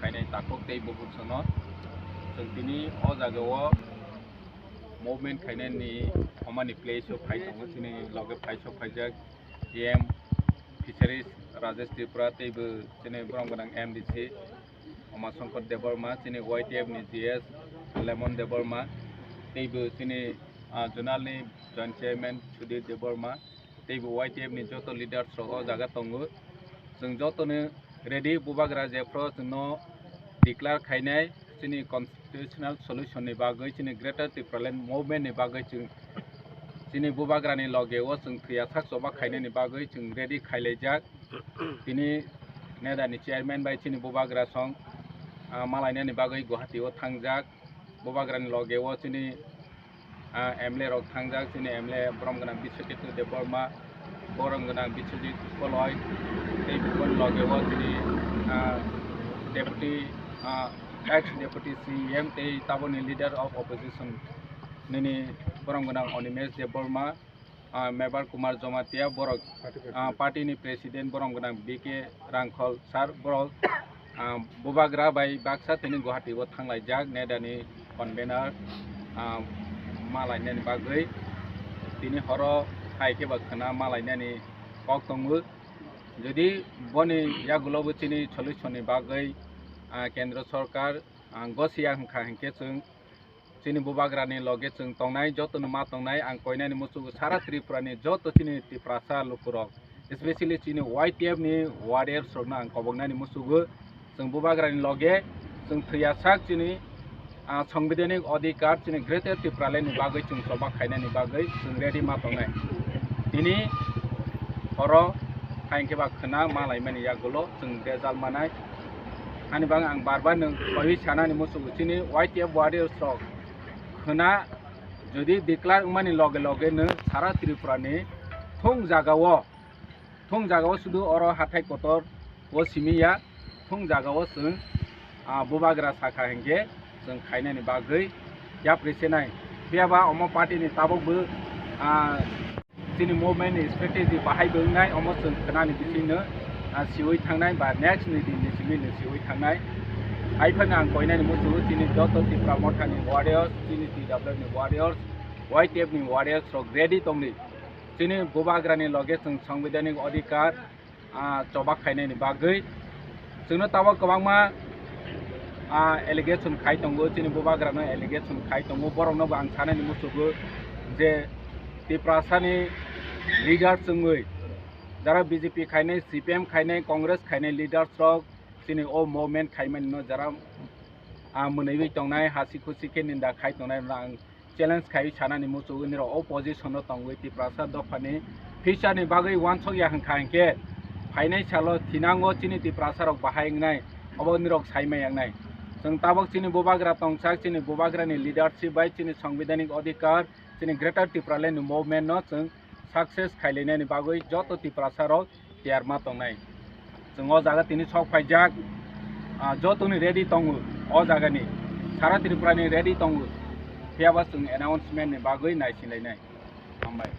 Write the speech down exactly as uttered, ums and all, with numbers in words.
khainai takhuk tei bukhuk sono. Chwng tini o jaga o movement khainani omani place o phai tongo, chini loge phai sok phaijak A M Fisheries Rajesh Tripura tei bo chini borom gwnang M D C Uma Shankar Debbarma, chini Y T F ni G S Lemon Debbarma, tei bo chini, ah, zonal ni joint chairman Sudhir Debbarma, tei bo Y T F ni joto leaders rok o jaga tongo. Chwng joto no ready, bubagra jephru chwngno declare khainai chini constitutional solution ni bagwi, chini Greater Tipraland movement ni bagwi chwng chini bubagra ni loge o chwng thwiya sak choba khainani bagwi chwng ready khailaijak. Tini neda ni chairman bai chini bubagra song, ah, malainani bagwi Guwahati o thangjak. Bubagra ni loge o chini, ah, M L A rok thangjak, chini M L A borom gwnang Biswaketu Debbarma, borom gwnang Biswajit Koloi, tei boni loge o chini, ah, deputy, ah, ex deputy C E M tei taboni leader of opposition nini borom gwnang Animesh Debbarma, ah, Mebar Kumar Jomatia, borok, ah, party ni president borom gwnang B K Rangkhol sir, borok, ah, bubagra bai baksa tini Guwahati o thanglaijak neda ni convener, ah, malainani bagwi. Tini horo hai khe ba khwna malainani kok tongo. Jodi boni yagulo bo chini solution ni bagwi, ah, Kendra Sorkar, ah, gosiya hwnkha hinkhe chwng chini bubagra ni loge chwng tongnai, joto no ma tongnai. Ang koinani muchungo sara Tripura ni joto chini Tiprasa lukurok, especially chini Y T F ni warriors rokno ang koboknani muchungo. Chwng bubagra ni loge chwng thwiya sak chini, ah, sangbidhanik adhikar chini Greater Tipraland ni bagwi chwng choba khainani bagwi chwng ready ma tongnai. Tini horo hai khe ba khwna malaimani yagulo chwng result manai. Ani bagwi ang bar bar nwng koiwi sanani muchungo chini Y T F warriors rok khwna jodi declare wngmani loge loge no sara Tripura ni thung jaga o, thung jaga o sudu oro hathai kotor o simi ya, thung jaga o chwng, ah, bubagra sakha hinkhe chwng khainani bagwi yapri senai. Phiya ba omo party ni tabuk bo, ah, chini movement ni strategy bahai bo wngnai, omo chwng khwnani bisingno, ah, siwi thangnai ba next ni din ni simi no siwi thangnai. Hai phano ang koinani muchungo chini joto Tipra Motha ni warriors, chini T W ni warriors, Y T F ni warriors rok ready tongdi. Chini bubagra ni loge chwng sangbidhanik adhikar, ah, choba khainani bagwi. Chwngno tabuk kwbangma, ah, allegation khai tongo, chini bubagrano allegation khai tongo, borokno bo ang sanani muchungo je Tiprasani leader chwngwi jara B J P khainai, C P M khainai, Congress khainai leaders rok chini o movement khaimani no jara, ah, mwnwiwi tongnai, hasi khusi khe ninda khai tongnai rok ang challenge khai sanani muchungo nirok o position o tongwi Tiprasa dophani future ni bagwi uansuk ya hwnkha hinkhe phainai salo thinango chini Tiprasa rok bahai wngnai, obo nirok sai maya wngnai. Chwng tabuk chini bubagra tongsak, chini bubagra ni leadership bai chini sangbidhanik adhikar, chini Greater Tipraland ni movement no chwng success khailainani bagwi joto Tiprasa rok tiyar ma tongnai. Chwng o jaga tini sok phaijak, ah, jotoni ready tongo, o jaga ni sara Tripura ni ready tongo, phiya ba chwng announcement ni bagwi naisinlainai. Hambai.